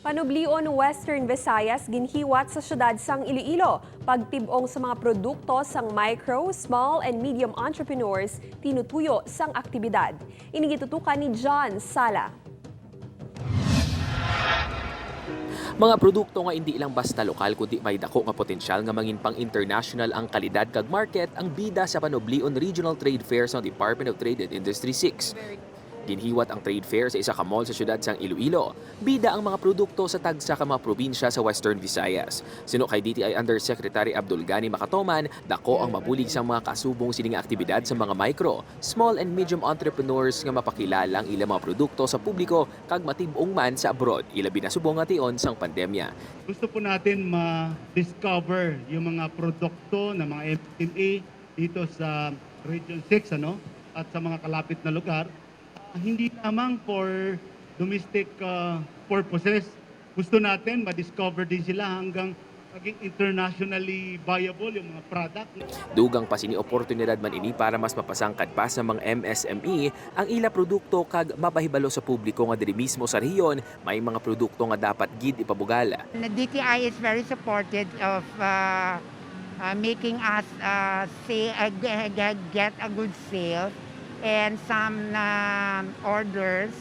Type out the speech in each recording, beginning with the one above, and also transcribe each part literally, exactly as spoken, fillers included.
Panublion, Western Visayas, ginhiwat sa siyudad sang Iloilo. Pagtib-ong sa mga produkto sang micro, small, and medium entrepreneurs, tinutuyo sang aktibidad. Ini gitutukan ni John Sala. Mga produkto nga indi lang basta lokal kundi may dako nga potensyal nga mangin pang-international ang kalidad kag market ang bida sa Panublion Regional Trade Fair sang Department of Trade and Industry six. Ginhiwat ang trade fair sa isa ka mall sa siyudad sang Iloilo. Bida ang mga produkto sa tagsa ka mga probinsya sa Western Visayas. Suno kay D T I Undersecretary Abdul Gani Makatoman, dako ang mabulig sang mga kasubong sini nga aktibidad sa mga micro, small and medium entrepreneurs nga mapakilala ang ilang mga produkto sa publiko kag matib-ong man sa abroad, ilabi na subong nga tion sang pandemya. Gusto po natin ma-discover yung mga produkto ng mga M S M E dito sa Region six, ano, at sa mga kalapit na lugar. Ah, hindi lamang for domestic, ah, purposes. Gusto natin ma-discover din sila hanggang maging internationally viable yung mga product. Dugang pa sini, oportunidad man ini para mas mapasangkad pa sa mga M S M E ang ila produkto kag mapahibalo sa publiko nga diri mismo sa rehiyon may mga produkto nga dapat gid ipabugal. The D T I is very supportive of uh, uh, making us uh, say, uh, g- g- get a good sale and some um, orders,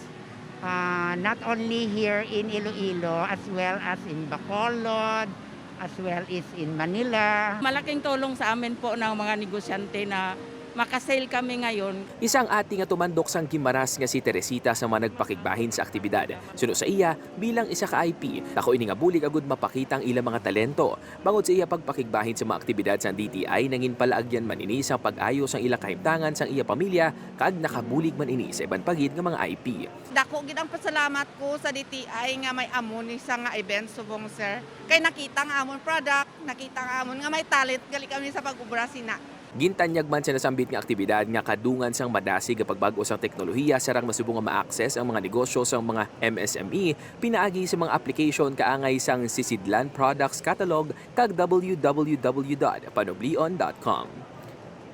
uh, not only here in Iloilo as well as in Bacolod, as well as in Manila. Malaking tulong sa amin po ng mga negosyante na makasale kami ngayon. Isa ang ati nga tumandok sang Guimaras nga si Teresita sa mga nagpakigbahin sa aktibidad. Suno sa iya, bilang isa ka I P, dako ini nga bulig agud mapakita ang ilang mga talento. Bangod sa iya pagpakigbahin sa mga aktibidad sang D T I, nangin palaagyan man ini sang pag-ayo sang ilang kahimtangan sang iya pamilya kag nakabulig man ini sa iban pa gid nga mga I P. Dako gid ang pasalamat ko sa D T I nga may amo ni sa nga event subong, sir. Kay nakita nga amon product, nakita nga amon nga may talent gali kami sa pag-ubra sina. Gintanyag man sa nasambit nga aktibidad nga kadungan sang madasig nga pagbag-o sang teknolohiya sarang masubong nga ma-access ang mga negosyo sang mga M S M E pinaagi sa mga application kaangay sang Sisidlan Products Catalog kag W W W dot panublion dot com.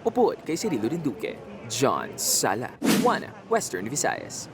Upod kay Cirilo Rinduque, John Sala, One Western Visayas.